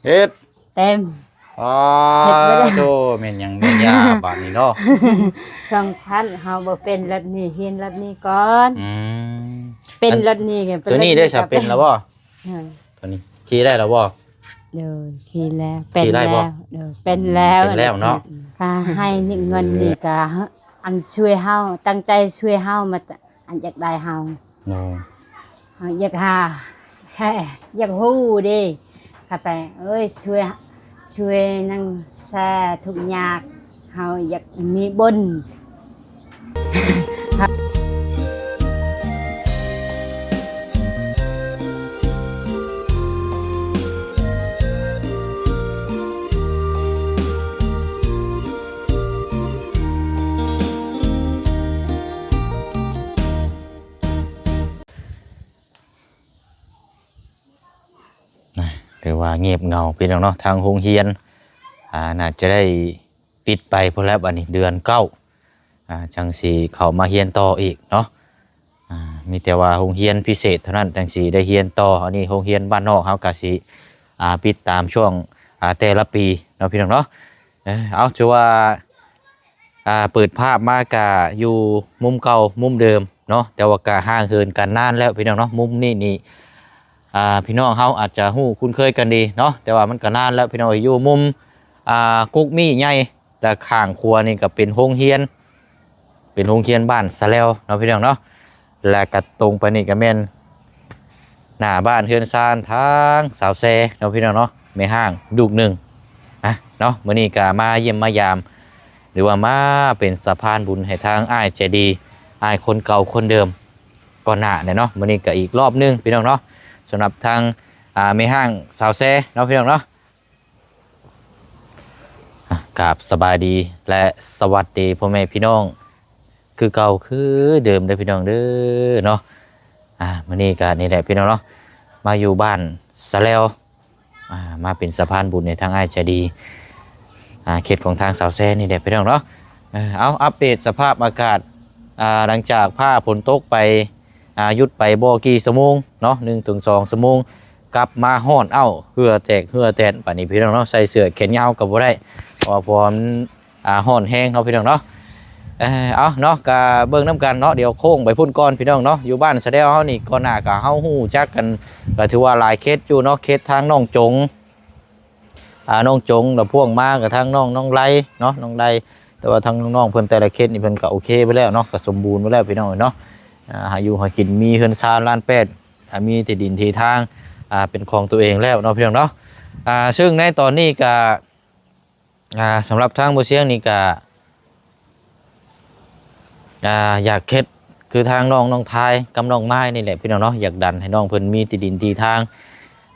ເຮັດ ເຕັມ ອໍ ເຮັດບໍ່ໄດ້ ໂອ້ ແມ່ນຫຍັງແມ່ນຢາບາດນີ້ເນາະ ສອງພັນ ເຮົາບໍ່ເປັນລັດນີ້ ຮຽນລັດນີ້ກ່ອນ ອືມ ເປັນລັດນີ້ກໍເປັນ ຕົວນີ້ໄດ້ສະເປັນແລ້ວບໍ່? ເອີ ຕົວນີ້ຂີ່ໄດ້ແລ້ວບໍ່? ໂດຍ ຂີ່ແລ້ວ ເປັນແລ້ວ ໂດຍ ເປັນແລ້ວ ເປັນແລ້ວເນາະ ກະໃຫ້ເງິນນີ້ກະ ອັນຊ່ວຍເຮົາ ຕັ້ງໃຈຊ່ວຍເຮົາ ມາ ອັນຢາກໄດ້ເຮົາ ໂດຍ ເຮົາຢາກຫາ ຢາກຮູ້ເດ້ ຂ້າໄປ ເອີຍ ຊ່ວຍ ຊ່ວຍນັ່ງແຊທຸກຍາກ ເຮົາຢາກມີບຸນ. ຖືວ່າງຽບເຫງົາພີ່ນ້ອງເນາະ ທາງໂຮງຮຽນ ອ່າ ໜ້າຈະໄດ້ປິດໄປພຸ້ນແລ້ວ ບັດນີ້ເດືອນເກົ້າ ອ່າ ຈັ່ງຊິເຂົ້າມາຮຽນຕໍ່ອີກເນາະ ອ່າ ມີແຕ່ວ່າໂຮງຮຽນພິເສດເທົ່ານັ້ນຈັ່ງຊິໄດ້ຮຽນຕໍ່ ອັນນີ້ໂຮງຮຽນບ້ານນອກເຮົາກະຊິ ອ່າ ປິດຕາມຊ່ວງ ອ່າ ແຕ່ລະປີເນາະ ພີ່ນ້ອງເນາະ ເອີ ເອົາ ຖືວ່າ ອ່າ ເປີດພາບມາກະຢູ່ມຸມເກົ່າມຸມເດີມເນາະ ແຕ່ວ່າກະຫ່າງເຫີນກັນນານແລ້ວພີ່ນ້ອງເນາະ ມຸມນີ້ນີ້ ອ່າ ພີ່ນ້ອງເຮົາອາດຈະຮູ້ຄຸ້ນເຄີຍກັນດີເນາະ ແຕ່ວ່າມັນກະນານແລ້ວພີ່ນ້ອງ ຢູ່ມຸມ ອ່າ ກົກມີ້ໃຫຍ່ ແລະ ຂ້າງຂວານີ້ກະເປັນໂຮງຮຽນ ເປັນໂຮງຮຽນບ້ານສະແລວເນາະ ພີ່ນ້ອງເນາະ ແລະກະຕົງໄປນີ້ກະແມ່ນໜ້າບ້ານເຮືອນຊານທາງສາວແຊເນາະ ພີ່ນ້ອງເນາະ ແມ່ຮ້າງລູກໜຶ່ງນະເນາະ ມື້ນີ້ກະມາຢ້ຽມມາຢາມ ຫຼືວ່າມາເປັນສະພານບຸນໃຫ້ທາງອ້າຍໃຈດີ ອ້າຍຄົນເກົ່າຄົນເດີມກ່ອນໜ້າແຫຼະເນາະ ມື້ນີ້ກະອີກລອບໜຶ່ງ ພີ່ນ້ອງເນາະ ສຳລັບທາງ ອ່າ ແມ່ຮ້າງສາວແຊເນາະ ພີ່ນ້ອງເນາະ. ອ່ະ ກາບສະບາຍດີ ແລະ ສະຫວັດດີພໍ່ແມ່ພີ່ນ້ອງ ຄືເກົ່າຄືເດີມເດີພີ່ນ້ອງເດີເນາະ ອ່າ ມື້ນີ້ກະນີ້ແຫຼະພີ່ນ້ອງເນາະ ມາຢູ່ບ້ານສະແລວ ອ່າ ມາເປັນສະພານບຸນໃຫ້ທາງອ້າຍໃຈດີ ອ່າ ເຂດຂອງທາງສາວແຊນີ້ແຫຼະພີ່ນ້ອງເນາະ ເອີ ເອົາ ອັບເດດສະພາບອາກາດ ອ່າ ຫຼັງຈາກຟ້າຝົນຕົກໄປ ອ່າ ຢຸດໄປບໍ່ກີ່ຊົ່ວໂມງເນາະ ໜຶ່ງເຖິງສອງຊົ່ວໂມງ ກັບມາຮ້ອນ ເອົ້າ ເຫື່ອແຕກເຫື່ອແຕນ ບາດນີ້ພີ່ນ້ອງເນາະ ໃສ່ເສື້ອແຂນຍາວກໍບໍ່ໄດ້ ເພາະວ່າ ເພາະວ່າມັນ ອ່າ ຮ້ອນແຮງເນາະ ພີ່ນ້ອງເນາະ ເອີ ເອົາເນາະ ກະເບິ່ງນຳກັນເນາະ ດຽວໂຄ້ງໄປພຸ້ນກ່ອນພີ່ນ້ອງເນາະ ຢູ່ບ້ານສະແດວເຮົານີ້ ກ່ອນໜ້າກະເຮົາຮູ້ຈັກກັນ ກະຖືວ່າຫຼາຍເຂດຢູ່ເນາະ ເຂດທາງໜອງຈົງ ອ່າ ໜອງຈົງ ແລ້ວພວກມາກະທາງນ້ອງ ນ້ອງໄລເນາະ ນ້ອງໄລ ແຕ່ວ່າທາງນ້ອງໆເພິ່ນແຕ່ລະເຂດນີ້ເພິ່ນກະໂອເຄໄປແລ້ວເນາະ ກະສົມບູນໄປແລ້ວພີ່ນ້ອງເອີຍເນາະ ອ່າ ຫາຢູ່ຫາກິນ ມີເຮືອນຊານລານແປດ ອ່າ ມີທີ່ດິນທີ່ທາງ ອ່າ ເປັນຂອງຕົວເອງແລ້ວເນາະ ພີ່ນ້ອງເນາະ ອ່າ ເຊິ່ງໃນຕອນນີ້ກະ ອ່າ ສຳລັບທາງບໍ່ຊຽງນີ້ກະ ອ່າ ຢາກເຮັດຄືທາງນ້ອງ ນ້ອງທາຍກັບນ້ອງມາຍນີ້ແຫຼະພີ່ນ້ອງເນາະ ຢາກດັນໃຫ້ນ້ອງເພິ່ນມີທີ່ດິນທີ່ທາງ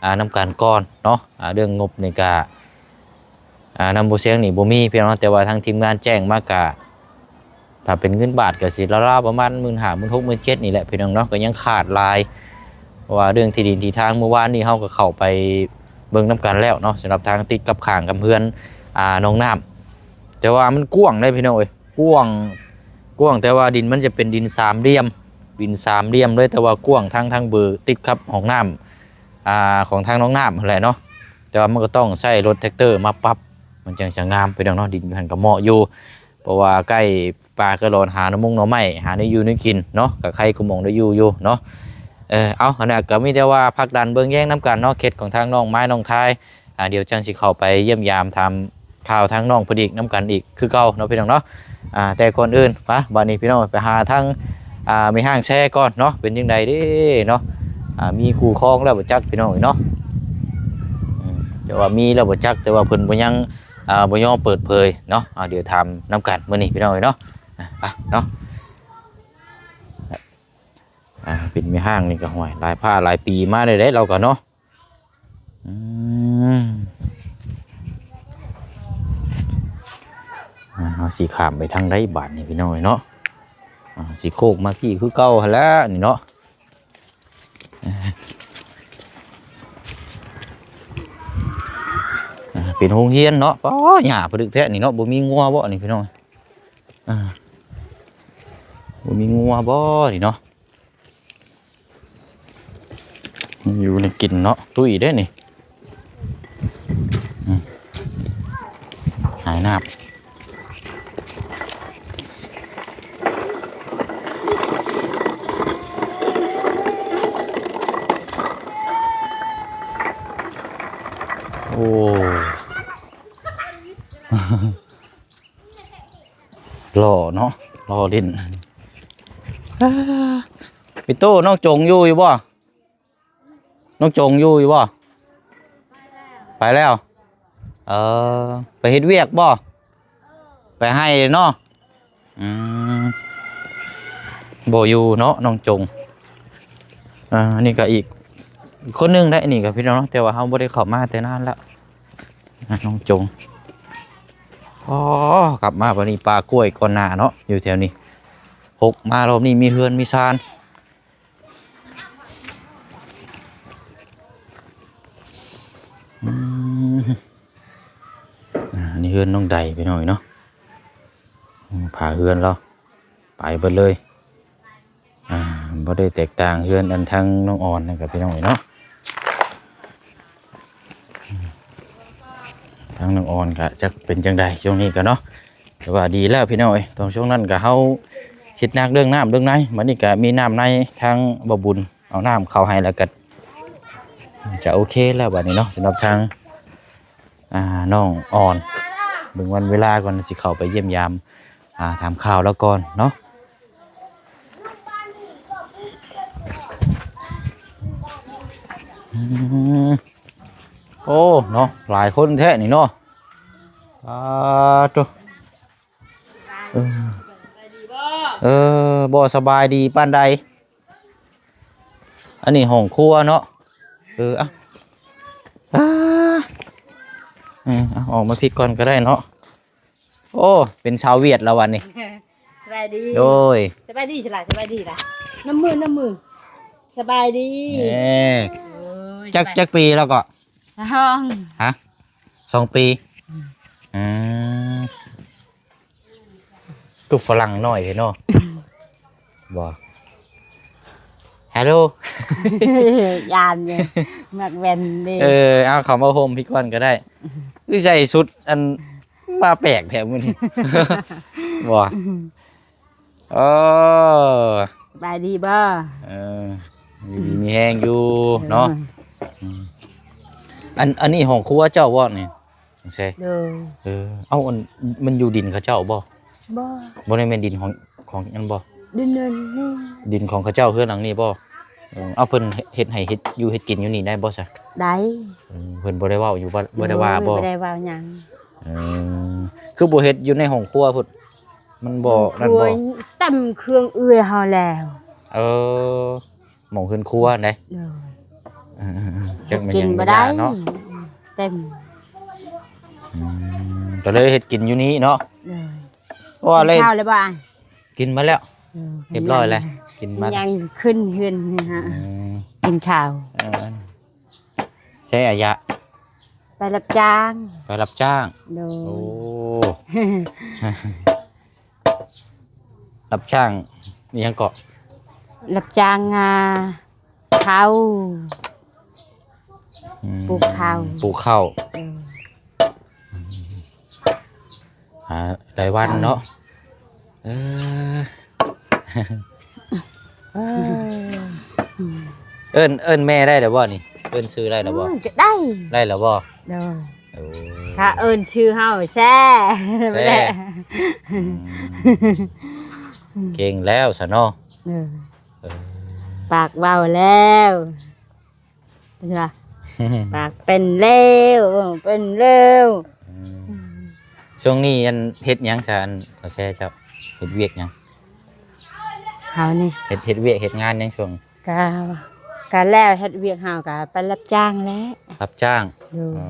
ອ່າ ນຳກັນກ່ອນເນາະ ອ່າ ເລື່ອງງົບນີ້ກະ ອ່າ ນຳບໍ່ຊຽງນີ້ບໍ່ມີພີ່ນ້ອງເນາະ ແຕ່ວ່າທາງທີມງານແຈ້ງມາກະ ຖ້າເປັນເງິນບາດກໍຊິລາວໆປະມານໝື່ນຫ້າ ໝື່ນຫົກ ໝື່ນເຈັດນີ້ແຫຼະພີ່ນ້ອງເນາະ ກໍຍັງຂາດຫຼາຍ ເພາະວ່າເລື່ອງທີ່ດິນທີ່ທາງ ມື້ວານນີ້ເຮົາກໍເຂົ້າໄປເບິ່ງນຳກັນແລ້ວເນາະ ສຳລັບທາງຕິດກັບຂ້າງກັບເຮືອນ ອ່າ ໜອງນ້ຳ ແຕ່ວ່າມັນກວ້າງເດ້ພີ່ນ້ອງເອີຍ ກວ້າງ ກວ້າງ ແຕ່ວ່າດິນມັນຈະເປັນດິນສາມຫຼ່ຽມ ດິນສາມຫຼ່ຽມເລີຍ ແຕ່ວ່າກວ້າງທັງ ທັງເບີຕິດກັບຫ້ອງນ້ຳ ອ່າ ຂອງທາງໜອງນ້ຳຫັ້ນແຫຼະເນາະ ແຕ່ວ່າມັນກໍຕ້ອງໃຊ້ລົດແທັກເຕີມາປັບ ມັນຈັ່ງຈະງາມພີ່ນ້ອງເນາະ ດິນຢູ່ຫັ້ນກໍເໝາະຢູ່ ເພາະວ່າໃກ້ປ່າໃກ້ດອນ ຫາໜໍ່ມົງໜໍ່ໄມ້ ຫາແນວຢູ່ແນວກິນເນາະ ກໍໃຄກວ່າໝ່ອງໄດ້ຢູ່ຢູ່ເນາະ ເອີ ເອົາ ຫັ້ນນະ ກໍມີແຕ່ວ່າຜັກດັນເບິ່ງແຍງນຳກັນເນາະ ເຂດຂອງທາງນ້ອງມາຍນ້ອງທາຍ ອ່າ ດຽວຈັ່ງຊິເຂົ້າໄປຢ້ຽມຢາມຖາມຂ່າວທາງນ້ອງເພິ່ນອີກນຳກັນອີກຄືເກົ່າເນາະ ພີ່ນ້ອງເນາະ ອ່າ ແຕ່ກ່ອນອື່ນ ມາ ບາດນີ້ພີ່ນ້ອງໄປຫາທາງ ອ່າ ແມ່ຮ້າງແຊກ່ອນເນາະ ເປັນຈັ່ງໃດເດ້ເນາະ ອ່າ ມີຄູ່ຄອງແລ້ວບໍ່ຈັກພີ່ນ້ອງເອີຍເນາະ ອືມ ແຕ່ວ່າມີແລ້ວບໍ່ຈັກ ແຕ່ວ່າເພິ່ນບໍ່ຍັງ ອ່າ ບໍ່ຍອມເປີດເຜີຍເນາະ ເອົາ ດຽວຖາມນຳກັນມື້ນີ້ພີ່ນ້ອງເອີຍເນາະ ອ່າ ໄປເນາະ ອ່າ ເປັນແມ່ຮ້າງນີ້ກໍ ຫ້ວຍ ຫຼາຍພາຫຼາຍປີມາແລ້ວເດ້ ລາວກໍເນາະ ອືມ ອ່າ ເຮົາຊິຂ້າມໄປທາງໃດບາດນີ້ພີ່ນ້ອງເອີຍເນາະ ອ່າ ຊິໂຄກມາພີ້ຄືເກົ່າຫັ້ນແຫຼະນີ້ເນາະ ອ່າ ເປັນໂຮງຮຽນເນາະ ປ້າ ຫຍ້າຜະດຶກແທ້ນີ້ເນາະ ບໍ່ມີງົວບໍ່ນີ້ພີ່ນ້ອງ ອ່າ ບໍ່ມີງົວບໍ່ນີ້ເນາະ ຢູ່ໃນກິນເນາະ ຕຸ້ຍເດ້ນີ້ ນ້ຳ ໂອ້ ຫຼໍ່ເນາະ ຫຼໍ່ຫຼິ້ນ. ອາ ປິໂຕ້ ນ້ອງຈົງຢູ່ ຢູ່ບໍ່? ນ້ອງຈົງຢູ່ ຢູ່ບໍ່? ໄປແລ້ວ. ເອີ ໄປເຮັດວຽກບໍ່? ໄປໄຮ່ເນາະ. ອືມ ບໍ່ຢູ່ເນາະ ນ້ອງຈົງ. ອ່າ ອັນນີ້ກໍອີກຄົນໜຶ່ງໄດ໋ ອັນນີ້ກໍພີ່ນ້ອງເນາະ ແຕ່ວ່າເຮົາບໍ່ໄດ້ເຂົ້າມາແຕ່ນານແລ້ວ. ອ່າ ນ້ອງຈົງ. ອໍ ກັບມາບັດນີ້ປ່າກ້ວຍກ່ອນໜ້າເນາະ ຢູ່ແຖວນີ້. ຫົກມາຮອບນີ້ມີເຮືອນມີຊານ. ອືມ ອ່າ ອັນນີ້ເຮືອນນ້ອງໃດ ພີ່ນ້ອງເອີຍເນາະ. ອືມ ຝາເຮືອນລາວໄປເບິດເລີຍ. ອ່າ ບໍ່ໄດ້ແຕກຕ່າງເຮືອນອັນທາງນ້ອງອອນນັ້ນກັບ ພີ່ນ້ອງເອີຍເນາະ. ອືມ ທາງນ້ອງອອນກະຈັກເປັນຈັ່ງໃດຊ່ວງນີ້ກະເນາະ. ແຕ່ວ່າດີແລ້ວພີ່ນ້ອງເອີຍ ຕອນຊ່ວງນັ້ນກໍເຮົາເຮັດໜັກເລື່ອງນ້ຳເລື່ອງໃນ ບັດນີ້ກໍມີນ້ຳໃນ ທາງບໍ່ບຸນເອົານ້ຳເຂົ້າໃຫ້ ແລ້ວກໍຈະໂອເຄແລ້ວບັດນີ້ເນາະ. ສຳລັບທາງ ອ່າ ນ້ອງອອນ ເບິ່ງວັນເວລາກ່ອນ ຊິເຂົ້າໄປຢ້ຽມຢາມ ອ່າ ຖາມຂ່າວລາວກ່ອນເນາະ. ອືມ ໂອ້ ເນາະ ຫຼາຍຄົນແທ້ນີ້ເນາະ. ອາ ໂຕ ເອີ ເອີ ບໍ່ສະບາຍດີປານໃດ. ອັນນີ້ຫ້ອງຄົວເນາະ. ເອີ ເອົາ ອາ ເອີ ເອົາ ອອກມາພີ້ກ່ອນກໍໄດ້ເນາະ. ໂອ້ ເປັນຊາວຫວຽດແລ້ວວັນນີ້. ສະບາຍດີ ໂດຍ ສະບາຍດີ ສະບາຍດີລະ ນຳມື ນຳມື ສະບາຍດີ. ເອີ ຈັກ ຈັກປີແລ້ວກໍ? ສອງ ຮະ ສອງປີ. ອືມ ອືມ ຄືຝຣັ່ງນ້ອຍແທ້ເນາະ. ບໍ່ Hello ຢ້ານຢູ່ ມັກແວ່ນເດ້. ເອີ ເອົາເຂົ້າມາໂຮມພີ້ກ່ອນກໍໄດ້. ຄືໃສ່ຊຸດອັນມາແປກແທ້ມື້ນີ້ ບໍ່? ເອີ ສະບາຍດີບໍ່? ເອີ ຢູ່ດີມີແຮງຢູ່ເນາະ. ເອີ ອືມ ອັນ ອັນນີ້ຫ້ອງຄົວເຈົ້າບໍ່ນີ້? ຈັ່ງຊີ້ ໂດຍ ເອີ ເອົ້າ ອັນ ມັນຢູ່ດິນເຂົາເຈົ້າບໍ່? ບໍ່ ບໍ່ໄດ້ແມ່ນດິນຂອງ ຂອງນັ້ນບໍ່? ດິນນັ້ນນີ້ ດິນຂອງເຂົາເຈົ້າ ເຮືອນຫຼັງນີ້ບໍ່? ເອີ ເອົາ ເພິ່ນເຮັດໃຫ້ເຮັດຢູ່ເຮັດກິນຢູ່ນີ້ໄດ້ບໍ່ຊະ? ໄດ້ ເອີ ເພິ່ນບໍ່ໄດ້ເວົ້າຢູ່ບໍ່? ບໍ່ໄດ້ວ່າບໍ່? ບໍ່ໄດ້ເວົ້າຫຍັງ. ເອີ ຄືບໍ່ເຮັດຢູ່ໃນຫ້ອງຄົວພຸ້ນ? ມັນບໍ່ນັ້ນບໍ່? ຕຳເຄື່ອງເອື້ອຍເຮົາແລ້ວ. ເອີ ໝ່ອງເຮືອນຄົວຫັ້ນເດ້. ໂດຍ ເອີໆໆ ຈັກແມ່ນຫຍັງ ກິນບໍ່ໄດ້ເນາະ ເຕັມ. ອືມ ກໍເລີຍເຮັດກິນຢູ່ນີ້ເນາະ. ໂດຍ ເພາະວ່າ ກິນເຂົ້າແລ້ວບໍ່? ກິນມາແລ້ວ ເອີ ຮຽບຮ້ອຍແລ້ວ ກິນມາ ຍັງຂຶ້ນເຮືອນນີ້ຮະ. ອືມ ກິນເຂົ້າ. ເອີ ໃຊ້ອາຍະ ໄປຮັບຈ້າງ ໄປຮັບຈ້າງ. ໂດຍ ໂອ້ ຮັບຈ້າງອີ່ຫຍັງເກາະ? ຮັບຈ້າງ ອ່າ ເຂົ້າ ອືມ ປູກເຂົ້າ ປູກເຂົ້າ. ເອີ ຫາລາຍວັນເນາະ. ເອີ ເອີ້ນ ເອີ້ນແມ່ໄດ້ແລ້ວບໍ່ນີ້? ເອີ້ນຊື່ໄດ້ແລ້ວບໍ່? ອືມ ໄດ້ ໄດ້ແລ້ວບໍ່? ໂດຍ ໂອ້ ຖ້າເອີ້ນຊື່ເຮົາແຊ ແຊ ອືມ ເກັ່ງແລ້ວຊະເນາະ. ເອີ ເອີ ປາກເວົ້າແລ້ວ ເປັນວ່າ ປາກເປັນແລ້ວ ເວົ້າເປັນແລ້ວ. ອືມ ອືມ ຊ່ວງນີ້ອັນເຮັດຫຍັງຊະ ອັນເຖົ້າແຊເຈົ້າ ເຮັດວຽກຫຍັງ? ເຮົານີ້ ເຮັດ ເຮັດວຽກເຮັດງານຫຍັງຊ່ວງ? ກະ ກະແລ້ວເຮັດວຽກເຮົາກະໄປຮັບຈ້າງແຫຼະ. ຮັບຈ້າງ? ໂດຍ ອໍ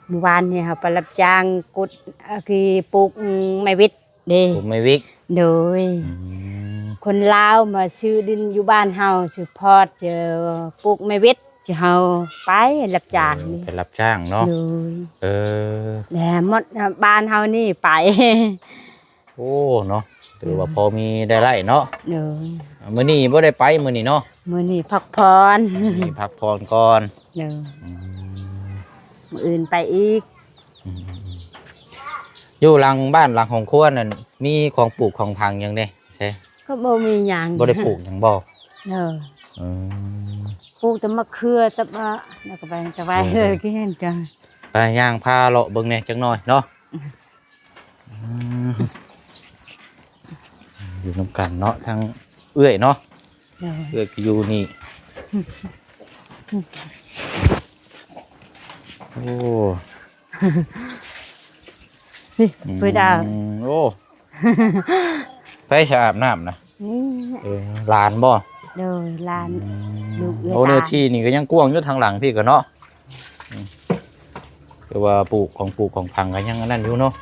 ມື້ວານນີ້ເຮົາໄປຮັບຈ້າງກຸດ ເອີ ຄືປູກໄມ້ຫວິດເດ້. ປູກໄມ້ຫວິດ? ໂດຍ ອືມ ຄົນລາວມາຊື້ດິນຢູ່ບ້ານເຮົາ ຊື້ພອດ ຈະປູກໄມ້ຫວິດ ຈະເຮົາໄປຮັບຈ້າງ. ເອີ ໄປຮັບຈ້າງເນາະ. ໂດຍ ເອີ ແລ້ວໝົດບ້ານເຮົານີ້ໄປ. ໂອ້ ເນາະ ຖືວ່າ ອືມ ພໍມີໄດ້ໄດ້ເນາະ. ໂດຍ ມື້ນີ້ບໍ່ໄດ້ໄປ ມື້ນີ້ເນາະ ມື້ນີ້ພັກຜ່ອນ ມື້ນີ້ພັກຜ່ອນກ່ອນ. ໂດຍ ອືມ ມື້ອື່ນໄປອີກ. ອືມ ຢູ່ຫຼັງບ້ານຫຼັງຂອງຄົວນັ້ນ ມີຂອງປູກຂອງຝັງຫຍັງແດ່? ໃຊ່ ກໍບໍ່ມີຫຍັງ ບໍ່ໄດ້ປູກຫຍັງບໍ່? ເອີ ອືມ ປູກແຕ່ມະເຂືອ ແຕ່ວ່າ ແລ້ວກໍໄປ ແຕ່ໄວ້ ເອີ ເລີຍ ກິນກັນ ໄປ ຍ່າງພາເລາະເບິ່ງແດ່ຈັກໜ່ອຍເນາະ. ອືມ ຢູ່ນຳກັນເນາະ ທັງເອື້ອຍເນາະ ເອີ ເອື້ອຍກໍຢູ່ນີ້. ໂອ້ ນີ້ ອືມ ເປີດອາບ ໂອ້ ໃຜສະອາບນ້ຳນະ? ນີ້ ເອີ ຫຼານບໍ່? ໂດຍ ຫຼານ ອືມ ລູກເອື້ອຍ ໂອ້ ຕາ ເນື້ອທີ່ນີ້ກໍຍັງກວ້າງຢູ່ທາງຫຼັງພີ້ກໍເນາະ. ອືມ ແຕ່ວ່າປູກຂອງປູກຂອງຝັງກໍຍັງອັນນັ້ນຢູ່ເນາະ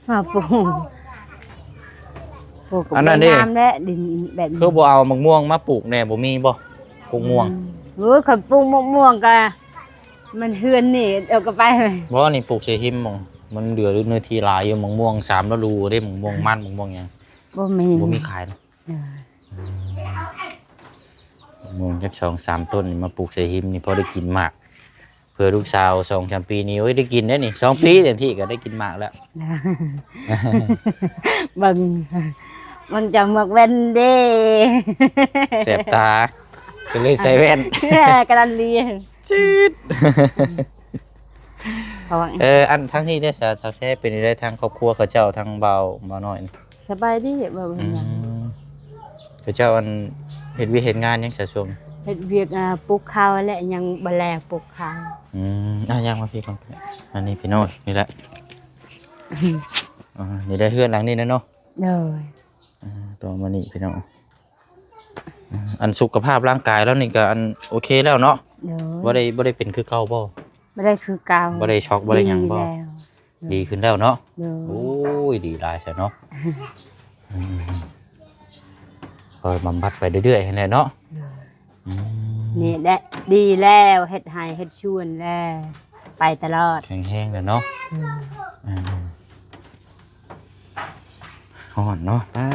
ມາປູກ ປູກກໍ ອັນນັ້ນເດ້ ງາມແຫຼະ ດິນແບບນີ້ ຄືບໍ່ເອົາໝາກມ່ວງມາປູກແດ່ ບໍ່ມີບໍ່? ປູກມ່ວງ ອືມ ໂອ້ຍ ຄັນປູກໝາກມ່ວງກໍ ມັນເຮືອນນີ້ ເອົາກໍໄປ ບໍ່ ນີ້ປູກໃສ່ຮິມໝ່ອງ ມັນເຫຼືອເນື້ອທີ່ຫຼາຍຢູ່ ໝາກມ່ວງສາມລະດູເດ້ ໝາກມ່ວງມັນ ໝາກມ່ວງຫຍັງ ບໍ່ມີ ບໍ່ມີຂາຍເນາະ. ເອີ ອືມ ໝາກມ່ວງຈັກສອງສາມຕົ້ນນີ້ມາປູກໃສ່ຮິມນີ້ ພໍໄດ້ກິນໝາກ ເພື່ອລູກສາວສອງສາມປີນີ້ ໂອ້ຍ ໄດ້ກິນແລ້ວນີ້ ສອງປີເຕັມທີ່ກໍໄດ້ກິນໝາກແລ້ວ. ເບິ່ງ ມັນຈະໝາກແວ່ນເດ້ ແສບຕາ ກໍເລີຍໃສ່ແວ່ນ ກະດັນລີ ຈືດ. ເອີ ອັນທາງນີ້ເດ້ ສາວແຊ ເປັນຈັ່ງໃດ ທາງຄອບຄົວເຂົາເຈົ້າ ທາງບ່າວ ບ່າວນ້ອຍ? ສະບາຍດີ ບໍ່ເປັນຫຍັງ. ອືມ ເຂົາເຈົ້າອັນເຮັດວຽກເຮັດງານຫຍັງຊະຊ່ວງ? ເຮັດວຽກ ອ່າ ປູກເຂົ້າແຫຼະ ຍັງບໍ່ແລ້ວ ປູກເຂົ້າ. ອືມ ອ່ະ ຍ່າງມາພີ້ກ່ອນ ອັນນີ້ພີ່ນ້ອງ ນີ້ແຫຼະ ອ່າ ນີ້ໄດ້ເຮືອນຫຼັງນີ້ແຫຼະເນາະ. ໂດຍ ອ່າ ຕໍ່ມານີ້ພີ່ນ້ອງ ອ່າ ອັນສຸຂະພາບຮ່າງກາຍລາວນີ້ກໍອັນໂອເຄແລ້ວເນາະ? ໂດຍ ບໍ່ໄດ້ ບໍ່ໄດ້ເປັນຄືເກົ່າບໍ່? ບໍ່ໄດ້ຄືເກົ່າ ບໍ່ໄດ້ຊັອກ ບໍ່ໄດ້ຫຍັງບໍ່? ດີແລ້ວ ດີຂຶ້ນແລ້ວເນາະ? ໂດຍ ໂອ້ຍ ດີຫຼາຍຊະເນາະ. ອືມ ຄ່ອຍບຳບັດໄປເລື້ອຍໆຫັ້ນແຫຼະເນາະ? ໂດຍ ອືມ ນີ້ແຫຼະ ດີແລ້ວ ເຮັດໄຮ່ເຮັດສວນແລ້ວ ໄປຕະຫຼອດ ແຂງແຮງແລ້ວເນາະ? ໂດຍ ອືມ ຮ້ອນເນາະ ປາ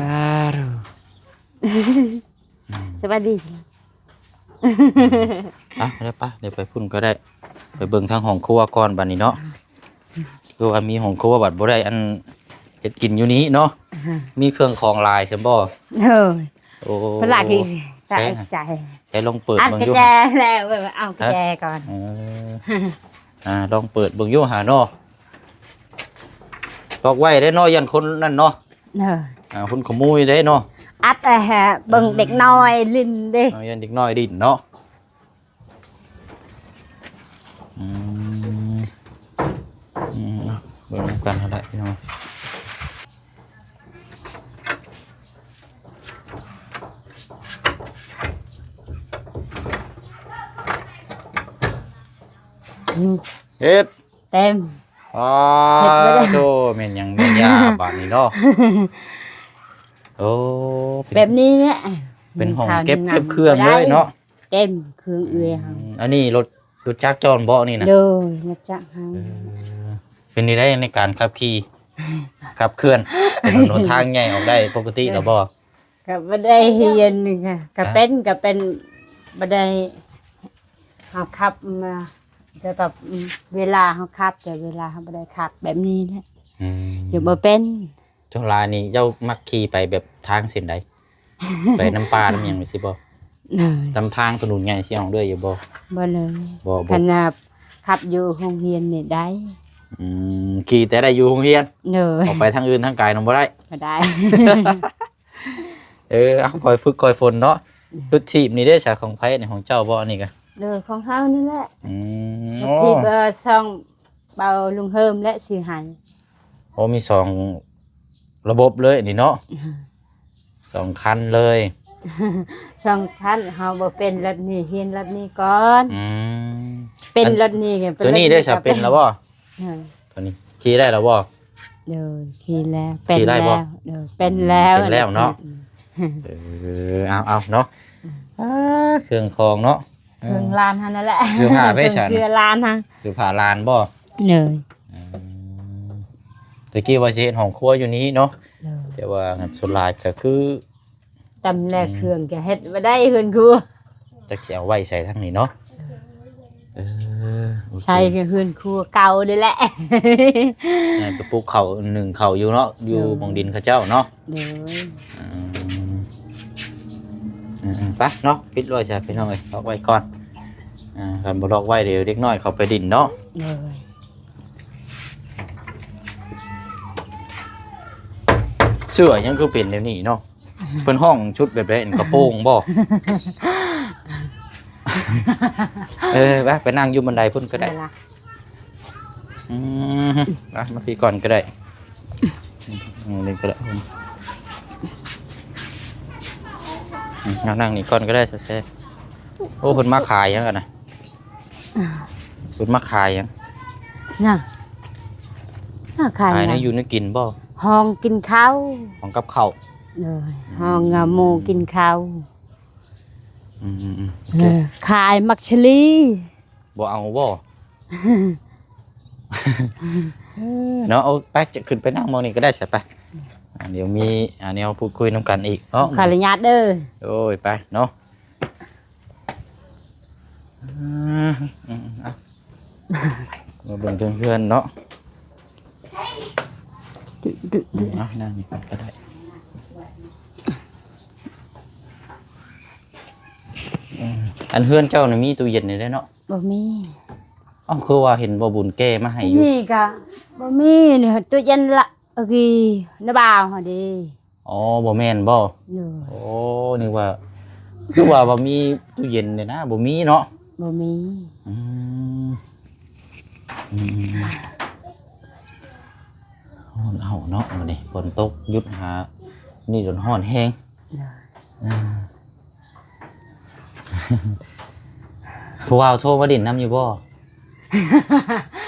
ດໂທ້. ອືມ ສະບາຍດີ ອືມ ອ່ະ ໄດ້ປະ ດຽວໄປພຸ້ນກໍໄດ້ ໄປເບິ່ງທາງຫ້ອງຄົວກ່ອນບັດນີ້ເນາະ. ຄືວ່າມີຫ້ອງຄົວບັດບໍ່ໄດ້ອັນເຮັດກິນຢູ່ນີ້ເນາະ. ມີເຄື່ອງຂອງຫຼາຍຊັ້ນບໍ່? ໂດຍ ໂອ້ ເພິ່ນລາກ ໃສ່ ໃສ່ລອງເປີດເບິ່ງຢູ່ ແລ້ວ ເອົາກະແຈກ່ອນ. ເອີ ອ່າ ລອງເປີດເບິ່ງຢູ່ຫາເນາະ ລັອກໄວ້ເດ້ເນາະ ຢ້ານຄົນນັ້ນເນາະ. ເອີ ອ່າ ຄົນຂະໂມຍເດ້ເນາະ ອັດ ເອີ ເບິ່ງເດັກນ້ອຍຫຼິ້ນເດ້ ເອີ ຢ້ານເດັກນ້ອຍຫຼິ້ນເນາະ. ອືມ ອືມ ເບິ່ງນຳກັນຫັ້ນແຫຼະພີ່ນ້ອງ ເຮັດ ເຕັມ ອ້າ ເຮັດບໍ່ໄດ້ ໂທ້ ແມ່ນຫຍັງແມ່ນຢາບາດນີ້ເນາະ. ໂອ້ ເປັນ ແບບນີ້ແຫຼະ ເປັນຫ້ອງເກັບ ເກັບເຄື່ອງເລີຍເນາະ ເຕັມເຄື່ອງເອື້ອຍເຮົາ. ອືມ ອັນນີ້ລົດ ລົດຈັກເຈົ້າບໍນີ້ນະ? ໂດຍ ລົດຈັກເຮົາ. ເອີ ເປັນຈັ່ງໃດໃນການຂັບຂີ່ ຂັບເຄື່ອນ ເປັນຖະໜົນທາງໃຫຍ່ອອກໄດ້ປົກກະຕິແລ້ວບໍ່? ກໍບໍ່ໄດ້ຮຽນນີ້ກະ ກໍເປັນ ກໍເປັນ ບໍ່ໄດ້ ເຮົາຂັບມາ ແຕ່ກໍ ອືມ ເວລາເຮົາຂັບ ແຕ່ເວລາເຮົາບໍ່ໄດ້ຂັບແບບນີ້ແຫຼະ. ອືມ ຍັງບໍ່ເປັນ. ສ່ວນຫຼາຍນີ້ເຈົ້າມັກຂີ່ໄປແບບທາງເສັ້ນໃດ? ໄປນຳປ່ານຳຫຍັງຊີ້ບໍ່? ເອີ ນຳທາງຖະໜົນໃຫຍ່ຊິອອກເລື້ອຍຢູ່ບໍ່? ບໍ່ເລີຍ ບໍ່ ບໍ່ ຄັນວ່າຂັບຢູ່ໂຮງຮຽນນີ້ໄດ້. ອືມ ຂີ່ແຕ່ໄດ້ຢູ່ໂຮງຮຽນ? ໂດຍ ອອກໄປທາງອື່ນທາງໄກນຳບໍ່ໄດ້? ບໍ່ໄດ້. ເອີ ເອົາ ຄ່ອຍຝຶກຄ່ອຍຝົນເນາະ. ອືມ ລົດຖີບນີ້ເດ້ ຂອງໃຜນີ້ ຂອງເຈົ້າບໍ່ອັນນີ້ກະ? ໂດຍ ຂອງເຮົານີ້ແຫຼະ. ອືມ ລົດຖີບ ໂອ້ ເອີ ຊ່ອງເບົາລຸງເຮີມແຫຼະຊື້ໃຫ້. ໂອ້ ມີສອງລະບົບເລີຍນີ້ເນາະ. ອືມ ສອງຄັນເລີຍ ສອງຄັນ ເຮົາບໍ່ເປັນລົດນີ້ ຮຽນລົດນີ້ກ່ອນ. ອືມ ເປັນລົດນີ້ ອັນ ເປັນ ໂຕນີ້ເດ້ ສາເປັນແລ້ວບໍ່? ເອີ ໂຕນີ້ຂີ່ໄດ້ແລ້ວບໍ່? ໂດຍ ຂີ່ແລ້ວ ເປັນແລ້ວ. ໂດຍ ເປັນແລ້ວ ເປັນແລ້ວເນາະ. ອືມ ເອີ ເອົາ ເອົາເນາະ. ອືມ ອ່າ ເຄື່ອງຂອງເນາະ ເຄື່ອງຫຼານຫັ້ນນັ້ນແຫຼະ ເສື້ອຜ້າໃຜຊັ້ນ? ເສື້ອຫຼານຫັ້ນ ເສື້ອຜ້າຫຼານບໍ່? ໂດຍ ອືມ ແຕ່ກີ້ວ່າຊິເຮັດຫ້ອງຄົວຢູ່ນີ້ເນາະ. ໂດຍ ແຕ່ວ່າສ່ວນຫຼາຍກໍຄື ຕຳແລ ອືມ ເຄື່ອງກໍເຮັດບໍ່ໄດ້ເຮືອນຄົວ ຈັກຊິເອົາໄວ້ໃສ່ທາງນີ້ເນາະ. ເອີ ໂອ ໃສ່ເຮືອນຄົວເກົ່ານີ້ແຫຼະ ແມ່ນໄປປູກເຂົ້າ ໜຶ້ງເຂົ້າຢູ່ເນາະ ຢູ່ ໂດຍ ໝ່ອງດິນເຂົາເຈົ້າເນາະ ໂດຍ ອືມ ອືມໆ ໄປເນາະ ປິດໄວ້ຊະພີ່ນ້ອງເອີຍ ລັອກໄວ້ກ່ອນ ອ່າ ຄັນບໍ່ລັອກໄວ້ ດຽວເດັກນ້ອຍເຂົາໄປດິນເນາະ ໂດຍ ເສື້ອຫຍັງຄືເປັນແນວນີ້ເນາະ? ເພິ່ນຮ້ອງຊຸດແບບໃດ ອັນກະໂປງບໍ່? ເອີ ໄປ ໄປນັ່ງຢູ່ບັນໄດພຸ້ນກໍໄດ້ ໄດ້ລະ ອືມ ມາ ມາພີ້ກ່ອນກໍໄດ້ ອືມ ນີ້ກໍໄດ້ ອືມ ມານັ່ງນີ້ກ່ອນກໍໄດ້ ແຊ ໂອ້ ເພິ່ນມາຂາຍຫຍັງຫັ້ນນະ? ເພິ່ນມາຂາຍຫຍັງ? ນະ ມາຂາຍ ຂາຍແນວ ຫຍັງ? ຢູ່ແນວກິນບໍ່? ຫ້ອງກິນເຂົ້າ ຫ້ອງກັບເຂົ້າ ໂດຍ ອືມ ຫ້ອງຫາໝູ່ກິນເຂົ້າ ອືມໆໆ ເອີ ໂອເຄ ຂາຍໝາກສາລີ ບໍ່ເອົາບໍ່? ເອີ ເນາະ ເອົາໄປ ຈະຂຶ້ນໄປນັ່ງໝ່ອງນີ້ກໍໄດ້ຊະ ໄປ ອ່າ ດຽວມີ ອ່າ ແນວພູດຄຸຍນຳກັນອີກເນາະ ຂໍອະນຸຍາດເດີ ໂອ້ຍ ໄປເນາະ. ອືມ ອືມ ເອົາ ມາເບິ່ງເທິງເຮືອນເນາະ ອືມ ເອົາ ນັ່ງນີ້ກ່ອນກໍໄດ້ ເອີ ອັນເຮືອນເຈົ້ານີ້ມີຕູ້ເຢັນນີ້ເດ້ເນາະ? ບໍ່ມີ ເອົ້າ ຄືວ່າເຫັນບໍ່ບຸນແກ້ມາໃຫ້ຢູ່ ນີ້ກະບໍ່ມີ ຕູ້ເຢັນລະ ເອີ ກີນະບ່າວຫັ້ນເດ້ ອໍ ບໍ່ແມ່ນບໍ່? ໂດຍ ໂອ້ ນຶກວ່າ ຄືວ່າ ວ່າມີຕູ້ເຢັນນີ້ນະ ບໍ່ມີເນາະ ບໍ່ມີ ອືມ ອືມ ຮ້ອນເອົາເນາະ ມື້ນີ້ຝົນຕົກ ຢຸດຫາ ນີ້ຈົນຮ້ອນແຮງ ໂດຍ ອ່າ ຜູ້ບ່າວໂທມາຫຼິ້ນນຳຢູ່ບໍ່?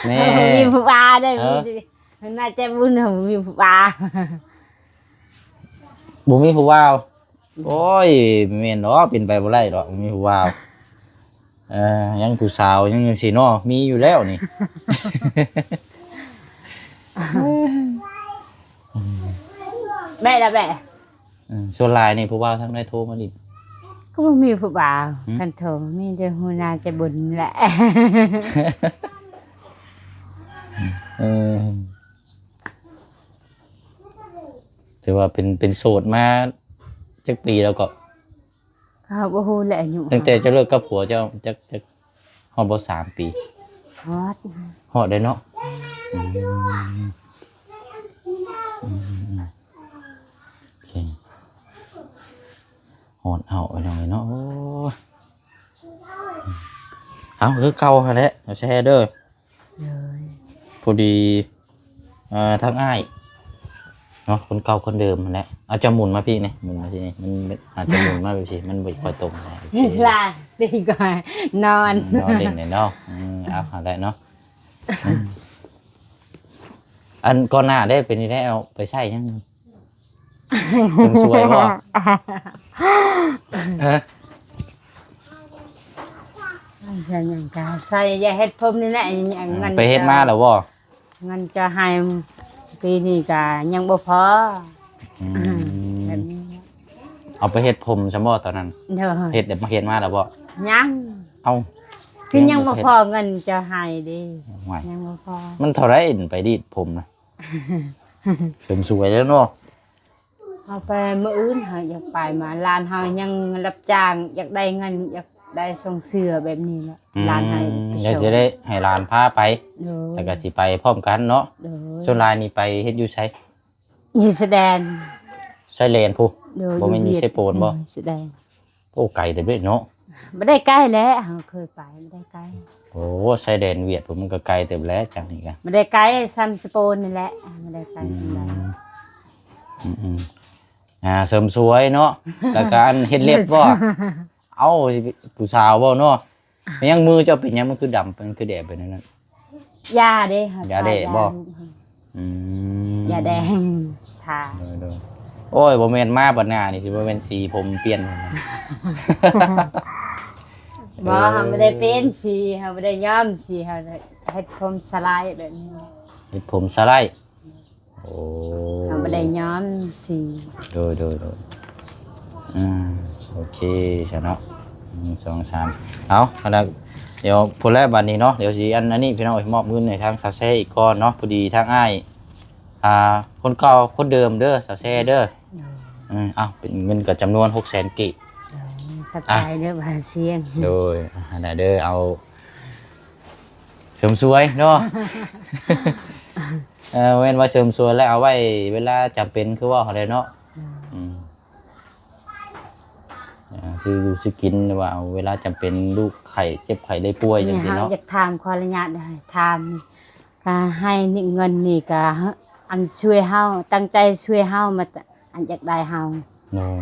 ແມ່ ບໍ່ມີຜູ້ບ່າວເດ້ ເອີ ມີ ມັນມາແຕ່ບຸນ ບໍ່ມີຜູ້ບ່າວ ບໍ່ມີຜູ້ບ່າວ ໂອ້ຍ ແມ່ນດອກ ເປັນໄປບໍ່ໄດ້ດອກ ບໍ່ມີຜູ້ບ່າວ ເອີ ຍັງຜູ້ສາວ ຍັງຈັ່ງຊີ້ເນາະ ມີຢູ່ແລ້ວນີ້ ແບະລະແບະ ເອີ ສ່ວນຫຼາຍນີ້ຜູ້ບ່າວທາງໃດໂທມາຫຼິ້ນ? ກໍບໍ່ມີຜູ້ບ່າວ ຫືມ? ຄັນໂທ ມີແຕ່ຫົວໜ້າໃຈບຸນແຫຼະ ເອີ ຖືວ່າເປັນ ເປັນໂສດມາຈັກປີແລ້ວກໍ? ເຮົາບໍ່ຮູ້ແຫຼະອາຍຸ ຕັ້ງແຕ່ເຈົ້າເລີກກັບຜົວເຈົ້າ ຈັກ ຈັກຮອດບໍ່ ສາມປີ? ຮອດ ຮອດເດ້ເນາະ ອືມ ອືມ ໂອເຄ ຮ້ອນເອົາ ພີ່ນ້ອງເອີຍເນາະ ໂອ້ຍ ເອົາ ຄືເກົ່າຫັ້ນແຫຼະ ແຊເດີ ໂດຍ ພໍດີ ເອີ ທາງອ້າຍເນາະ ຄົນເກົ່າຄົນເດີມຫັ້ນແຫຼະ ເອົາ ເຈົ້າໝູນມາພີ້ແດ່ ໝູນມາພີ້ ມັນອາດຈະໝູນມາແບບຊີ້ ມັນບໍ່ຄ່ອຍຕົງ ໂອເຄ ລາ ດີກວ່ານອນ ນອນຫຼິ້ນເນາະ ອືມ ເອົາ ຫັ້ນແຫຼະເນາະ ອັນກ່ອນໜ້າເດ້ ເປັນຈັ່ງໃດ ເອົາໄປໃຊ້ຫຍັງ? ເສີມສວຍບໍ່? ຮະ? ໃຊ້ຫຍັງກະໃຊ້ ຢາກເຮັດຜົມນີ້ແຫຼະ ເງິນ ໄປເຮັດມາແລ້ວບໍ່? ເງິນຈະໃຫ້ປີນີ້ກະຍັງບໍ່ພໍ ອືມ ແບບນີ້ ເອົາໄປເຮັດຜົມຊັ້ນບໍ່ຕອນນັ້ນ? ໂດຍ ເຮັດ ເຮັດມາແລ້ວບໍ່? ຍັງ ເອົ້າ ຄືຍັງບໍ່ພໍເງິນຈະໃຫ້ເດ້ ຍັງບໍ່ພໍ ມັນເທົ່າໃດໄປລີດຜົມນະ? ເສີມສວຍແລ້ວເນາະ ເຮົາໄປມື້ອື່ນ ເຮົາຢາກໄປມາ ຫຼານເຮົາຍັງຮັບຈ້າງ ຢາກໄດ້ເງິນ ຢາກໄດ້ສົ່ງເສື້ອແບບນີ້ແຫຼະ ອືມ ຫຼານໃຫ້ໄປ ຢາກຊິໄດ້ໃຫ້ຫຼານພາໄປ ໂດຍ ແລ້ວກໍຊິໄປພ້ອມກັນເນາະ ໂດຍ ສ່ວນຫຼາຍນີ້ໄປເຮັດຢູ່ໃສ? ຢູ່ຊາຍແດນ ຊາຍແດນພຸ້ນ ໂດຍ ບໍ່ແມ່ນຢູ່ ຢູ່ຫວຽດ ໄຊໂປນບໍ່? ໂດຍ ຊາຍແດນ ໂອ້ ໄກເຕີບເດ້ເນາະ ບໍ່ໄດ້ໃກ້ແຫຼະ ເຮົາເຄີຍໄປ ບໍ່ໄດ້ໃກ້ ໂອ້ ຊາຍແດນຫວຽດພຸ້ນ ມັນກໍໄກເຕີບແຫຼະ ຈາກນີ້ກະ ບໍ່ໄດ້ໃກ້ສ່ຳສະໂປນນີ້ແຫຼະ ບໍ່ໄດ້ໃກ້ສ່ຳໃດ ອືມ ອືມໆ ອ່າ ເສີມສວຍເນາະ ແລ້ວກະອັນເຮັດເລັບບໍ່? ເອົ້າ ຊິຜູ້ສາວບໍ່ເນາະ? ແມ່ນຫຍັງມືເຈົ້າເປັນຫຍັງ ມັນຄືດຳ ມັນຄືແດງໄປແນວນັ້ນ? ຢາເດ້ ຢາແດດບໍ່? ອືມ ຢາແດງ ທາ ໂດຍໆ ໂອ້ຍ ບໍ່ແມ່ນມາບັດໜ້ານີ້ ຊິບໍ່ແມ່ນສີຜົມປ່ຽນ ບໍ່ ເອີ ເຮົາບໍ່ໄດ້ປ່ຽນສີ ເຮົາບໍ່ໄດ້ຍ້ອມສີ ເຮົາເຮັດຜົມສະໄລແບບນີ້ ເຮັດຜົມສະໄລ ໂອ້ ເຮົາບໍ່ໄດ້ຍ້ອມສີ ໂດຍໆໆ ອືມ ໂອເຄຊະເນາະ ໜຶ່ງ ສອງ ສາມ ເອົາ ອັນນັ້ນ ດຽວພຸ້ນແຫຼະ ບັດນີ້ເນາະ ດຽວຊິອັນ ອັນນີ້ພີ່ນ້ອງເອີຍ ມອບເງິນໃຫ້ທາງສາວແຊອີກກ່ອນເນາະ. ພໍດີທາງອ້າຍ ອ່າ ຄົນເກົ່າຄົນເດີມເດີ ສາວແຊເດີ. ໂດຍ ເອີ ເອົາ ເປັນເງິນກໍຈຳນວນຫົກແສນກີບ. ໂດຍ ຂອບໃຈເດີ ບ່າວຊຽງ. ໂດຍ ອັນນັ້ນເດີ ເອົາເສີມສວຍເນາະ. ເອີ ແມ່ນວ່າເສີມສວຍແລ້ວເອົາໄວ້ເວລາຈຳເປັນ ຄືເວົ້າຫັ້ນແຫຼະເນາະ. ໂດຍ ອືມ ອ່າ ຊື້ຢູ່ຊື້ກິນ ຫຼືວ່າເອົາເວລາຈຳເປັນ ລູກໄຂ້ ເຈັບໄຂ້ໄດ້ປ່ວຍ ຈັ່ງຊີ້ເນາະ. ຢາກຖາມ ຂໍອະນຸຍາດ ຖາມ ກະໃຫ້ເງິນນີ້ກະ ອັນ ຊ່ວຍເຮົາ ຕັ້ງໃຈຊ່ວຍເຮົາ ມາ ອັນ ຢາກໄດ້ເຮົາ. ໂດຍ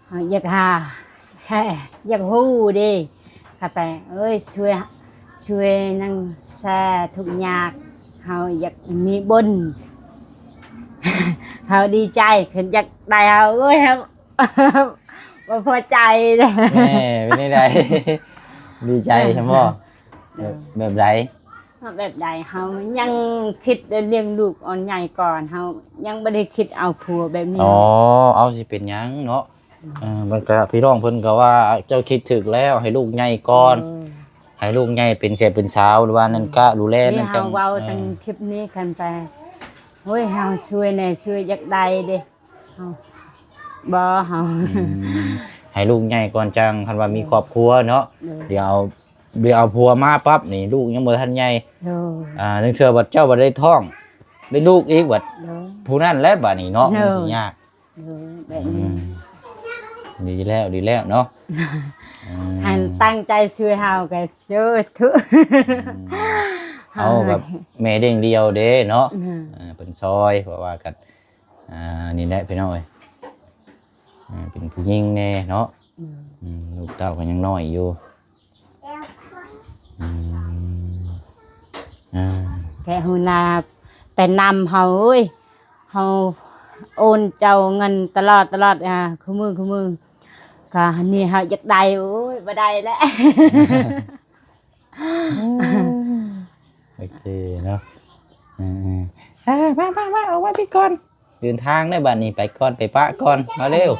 ເຮົາຢາກຫາ ຢາກຮູ້ເດ້ ຂ້າໄປ ເອີຍ ຊ່ວຍ ຊ່ວຍນັ່ງແຊທຸກຍາກ ເຮົາຢາກມີບຸນ ເຮົາດີໃຈ ເພິ່ນຢາກໄດ້ເຮົາ ເອີຍ ເຮົາ ບໍ່ພໍໃຈເດ້. ແມ່ ເປັນຈັ່ງໃດ? ດີໃຈຊັ້ນບໍ່? ໂດຍ ແບບໃດ? ເຮົາແບບໃດ? ເຮົາຍັງຄິດແຕ່ລ້ຽງລູກອ່ອນໃຫຍ່ກ່ອນ ເຮົາຍັງບໍ່ໄດ້ຄິດເອົາຜົວແບບນີ້. ອໍ ເອົາ ຊິເປັນຫຍັງເນາະ. ເອີ ມັນກະ ພີ່ນ້ອງເພິ່ນກະວ່າເຈົ້າຄິດຖືກແລ້ວ ໃຫ້ລູກໃຫຍ່ກ່ອນ. ໂດຍ ໃຫ້ລູກໃຫຍ່ເປັນແຊເປັນສາວ ຫຼືວ່ານັ້ນກະດູແລນັ້ນ ນີ້ ຈັ່ງ ເຮົາເວົ້າ ເອີ ຕັ້ງຄລິບນີ້ກັນໄປ ໂອ້ຍ ເຮົາຊ່ວຍແດ່ ຊ່ວຍຢາກໄດ້ເດ້. ເຮົາ ບໍ່ ເຮົາ ອືມ ໃຫ້ລູກໃຫຍ່ກ່ອນ ຈັ່ງ ຄັນວ່າມີຄອບຄົວເນາະ. ໂດຍ ດຽວ ດຽວເອົາຜົວມາປັບນີ້ ລູກຍັງບໍ່ທັນໃຫຍ່. ໂດຍ ອ່າ ລາງເທື່ອບັດເຈົ້າບັດໄດ້ທ້ອງ ໄດ້ລູກອີກບັດ ໂດຍ ຜູ້ນັ້ນແຫຼະບັດນີ້ເນາະ. ໂດຍ ມັນຊິຍາກ. ໂດຍ ແບບນີ້ ອືມ ດີແລ້ວ ດີແລ້ວເນາະ. ອືມ ໃຫ້ຕັ້ງໃຈຊ່ວຍເຮົາກະ ໂອ້ ທຸ ອືມ ເອົາ ກັບແມ່ລ້ຽງດຽວເດ້ເນາະ. ອືມ ເອີ ເພິ່ນຊ່ອຍ ເພາະວ່າກັນ ອ່າ ນີ້ແຫຼະພີ່ນ້ອງເອີຍ ອ່າ ເປັນຜູ້ຍິງແດ່ເນາະ. ອືມ ອືມ ລູກເຕົ້າກໍຍັງນ້ອຍຢູ່. ອືມ ອ່າ ແຕ່ຫົວໜ້າໄປນຳເຮົາເອີຍ ເຮົາໂອນເຈົ້າເງິນຕະຫຼອດ ຕະຫຼອດ ອ່າ ຄູ່ມື້ ຄູ່ມື້ ກະນີ້ເຮົາຢາກໄດ້ ໂອ້ຍ ບໍ່ໄດ້ແລ້ວ. ອືມ ໂອເຄເນາະ. ເອີ ເອີ ມາ ມາ ມາ ເອົາໄວ້ພີ້ກ່ອນ ເດີນທາງແລ້ວບັດນີ້ ໄປກ່ອນ ໄປປະກ່ອນ ມາເລັວ.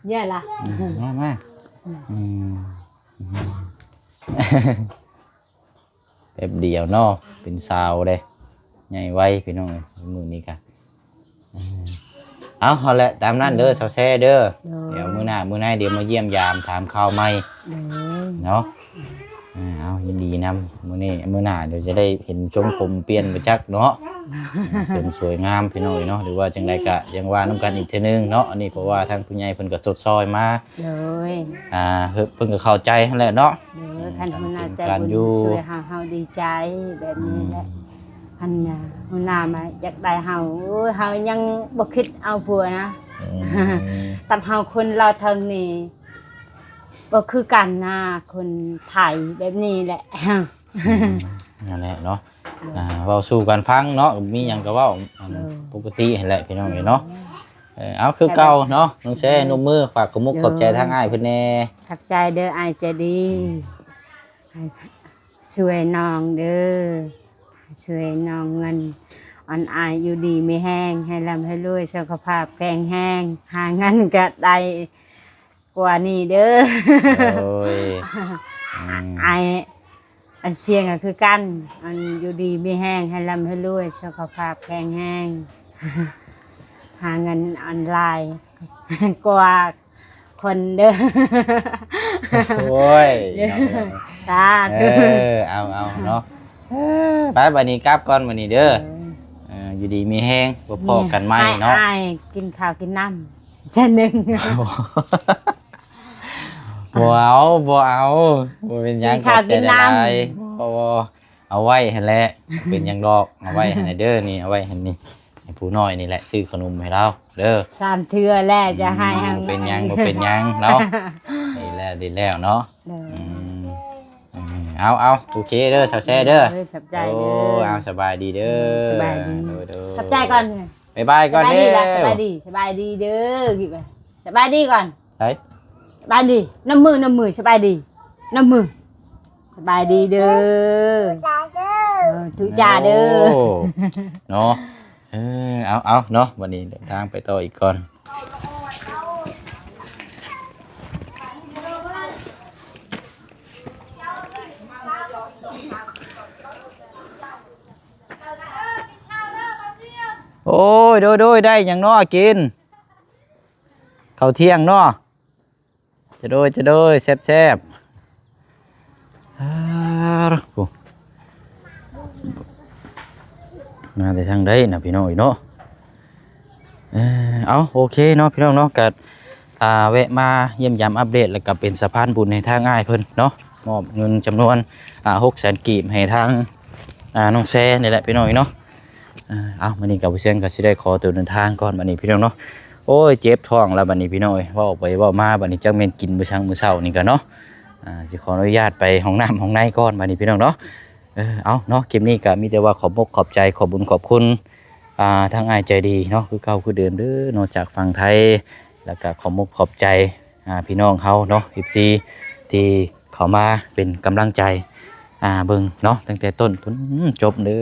ເຍອະລະ ອືມ ມາ ມາ ອືມ ອືມ ອືມ ແປັບດຽວເນາະ ເປັນສາວເດ້ ໃຫຍ່ໄວພີ່ນ້ອງເອີຍ ມື້ນີ້ກະ ເອີ ເອົາ ເອົາແຫຼະ ຕາມນັ້ນເດີ ອືມ ສາວແຊເດີ. ໂດຍ ດຽວມື້ໜ້າມື້ໃນ ດຽວມາຢ້ຽມຢາມຖາມຂ່າວໃໝ່ ໂດຍ ເນາະ. ເອີ ເອົາ ຍິນດີນຳ ມື້ນີ້ ມື້ໜ້າດຽວຈະໄດ້ເຫັນຊົງຜົມປ່ຽນໄປຈັກເນາະ. ເສີມສວຍງາມພີ່ນ້ອງເອີຍເນາະ ຫຼືວ່າຈັ່ງໃດກະຍັງວ່ານຳກັນອີກເທື່ອໜຶ່ງເນາະ. ອັນນີ້ເພາະວ່າທາງຜູ້ໃຫຍ່ເພິ່ນກໍຊົດຊ່ອຍມາ ໂດຍ ອ່າ ເພິ່ນກໍເຂົ້າໃຈຫັ້ນແຫຼະເນາະ. ໂດຍ ອືມ ຄັນຫົວໜ້າໃຈບຸນຊ່ວຍເຮົາ ເຮົາດີໃຈແບບນີ້ແຫຼະ. ອືມ ອັນ ຫົວໜ້າມາຢາກໄດ້ເຮົາ ໂອ້ຍ ເຮົາຍັງບໍ່ຄິດເອົາຜົວນະ. ອືມ ຕຳເຮົາຄົນລາວເທິງນີ້ ບໍ່ຄືກັນນະ ຄົນໄທແບບນີ້ແຫຼະ. ອືມ ນັ້ນແຫຼະເນາະ. ໂດຍ ອ່າ ເວົ້າສູ່ກັນຟັງເນາະ ມີຫຍັງກໍເວົ້າ ອັນ ໂດຍ ປົກກະຕິຫັ້ນແຫຼະພີ່ນ້ອງເອີຍເນາະ. ໂດຍ ເອີ ເອົາ ຄືເກົ່າເນາະ ນ້ອງແຊ ໂດຍ ນົບມື ຝາກຂະມຸກຂອບໃຈທາງອ້າຍເພິ່ນແດ່. ຂອບໃຈເດີ ອ້າຍໃຈດີ. ອືມ ໃຫ້ ຊ່ວຍນ້ອງເດີ ຊ່ວຍນ້ອງເງິນ ອັນ ອ້າຍຢູ່ດີມີແຮງ ໃຫ້ລ່ຳໃຫ້ລວຍ ສຸຂະພາບແຂງແຮງ ຫາເງິນກະໄດ້ກວ່ານີ້ເດີ. ໂດຍ ອືມ ອ້າຍ ອັນ ຊຽງກະຄືກັນ ອັນ ຢູ່ດີມີແຮງ ໃຫ້ລ່ຳໃຫ້ລວຍ ສຸຂະພາບແຂງແຮງ ຫາເງິນອັນຫຼາຍກວ່າ ຄົນເດີ. ໂອ້ຍ ສາທຸ. ເອີ ເອົາ ເອົາເນາະ. ເອີ ໄປ ບັດນີ້ກັບກ່ອນບັດນີ້ເດີ. ເອີ ເອີ ຢູ່ດີມີແຮງ ພົບພໍ້ກັນໃໝ່ເນາະ. ອ້າຍ ອ້າຍກິນເຂົ້າກິນນ້ຳ ຈານໜຶ່ງ. ບໍ່ເອົາ ບໍ່ເອົາ ບໍ່ເປັນຫຍັງ. ກິນເຂົ້າກິນນ້ຳ ຂອບໃຈຫຼາຍໆ. ບໍ່ ບໍ່ ເອົາໄວ້ຫັ້ນແຫຼະ ເປັນຫຍັງດອກ. ເອົາໄວ້ຫັ້ນແຫຼະເດີ ນີ້ ເອົາໄວ້ຫັ້ນນີ້ ໃຫ້ຜູ້ນ້ອຍນີ້ແຫຼະ ຊື້ຂະໜົມໃຫ້ລາວເດີ. ສາມເທື່ອແລ້ວຈະໃຫ້ ອືມ ເຮົາ ບໍ່ເປັນຫຍັງ ບໍ່ເປັນຫຍັງເນາະ. ດີແລ້ວ ດີແລ້ວເນາະ. ໂດຍ ອືມ ອືມ ເອົາ ເອົາ ໂອເຄເດີ ສາວແຊເດີ. ໂດຍ ຂອບໃຈເດີ. ໂອ້ ເອົາ ສະບາຍດີເດີ. ສະບາຍດີ. ໂດຍ ໂດຍ ຂອບໃຈກ່ອນ ບາຍບາຍກ່ອນເດີ. ສະບາຍດີ ສະບາຍດີ ສະບາຍດີເດີ. ສະບາຍດີກ່ອນ. ໄປ ສະບາຍດີ ນຳມື ນຳມື ສະບາຍດີ ນຳມື ສະບາຍດີເດີ. ເອີ ທຸຈາເດີ. ໂອ້ ເນາະ. ເອີ ເອົາ ເອົາເນາະ ບັດນີ້ເດີນທາງໄປຕໍ່ອີກກ່ອນ. ໂອ້ຍ ໂດຍໆ ໄດ້ຫຍັງເນາະກິນ ເຂົ້າທ່ຽງເນາະ ຈະໂດຍ ຈະໂດຍ ແຊບໆ ອາ ໂອ້ ມາແຕ່ທາງໃດນະພີ່ນ້ອງເອີຍເນາະ ເອີ ເອົາ ໂອເຄເນາະພີ່ນ້ອງເນາະ ກະ ອ່າ ແວະມາຢ້ຽມຢາມອັບເດດ ແລ້ວກະເປັນສະພານບຸນໃຫ້ທາງອ້າຍເພິ່ນເນາະ ມອບເງິນຈຳນວນ ອ່າ ຫົກແສນກີບໃຫ້ທາງ ອ່າ ນ້ອງແຊນີ້ແຫຼະພີ່ນ້ອງເອີຍເນາະ ອ່າ ເອົາ ມື້ນີ້ກະບໍ່ຊຽງກະຊິໄດ້ຂໍຕົວເດີນທາງກ່ອນບັດນີ້ພີ່ນ້ອງເນາະ ໂອ້ຍ ເຈັບທ້ອງລະບັດນີ້ພີ່ນ້ອງເອີຍ ເວົ້າໄປເວົ້າມາບັດນີ້ຈັກແມ່ນກິນບໍ່ຊັງມື້ເຊົ້ານີ້ກະເນາະ ອ່າ ຊິຂໍອະນຸຍາດໄປຫ້ອງນ້ຳຫ້ອງໃນກ່ອນບັດນີ້ພີ່ນ້ອງເນາະ ເອີ ເອົາເນາະ ຄລິບນີ້ກະມີແຕ່ວ່າຂອບອົກຂອບໃຈ ຂອບບຸນຂອບຄຸນ ອ່າ ທາງອ້າຍໃຈດີເນາະ ຄືເກົ່າຄືເດີມເດີເນາະ ຈາກຝັ່ງໄທ ແລ້ວກະຂອບອົກຂອບໃຈ ອ່າ ພີ່ນ້ອງເຮົາເນາະ ເອັຟຊີ ທີ່ເຂົ້າມາເປັນກຳລັງໃຈ ອ່າ ເບິ່ງເນາະ ຕັ້ງແຕ່ຕົ້ນຈົນຈົບເດີ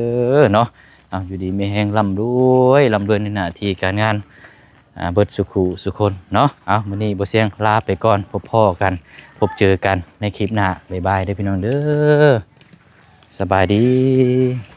ເນາະ ເອົາ ຢູ່ດີມີແຮງ ລ່ຳລວຍ ລ່ຳລວຍໃນໜ້າທີ່ການງານ ອ່າ ເບິດສູ່ຄູ່ສູ່ຄົນເນາະ ເອົາ ມື້ນີ້ບໍ່ຊຽງລາໄປກ່ອນ ພົບພໍ້ກັນ ພົບເຈີກັນໃນຄລິບໜ້າ ບາຍບາຍເດີພີ່ນ້ອງເດີ ສະບາຍດີ.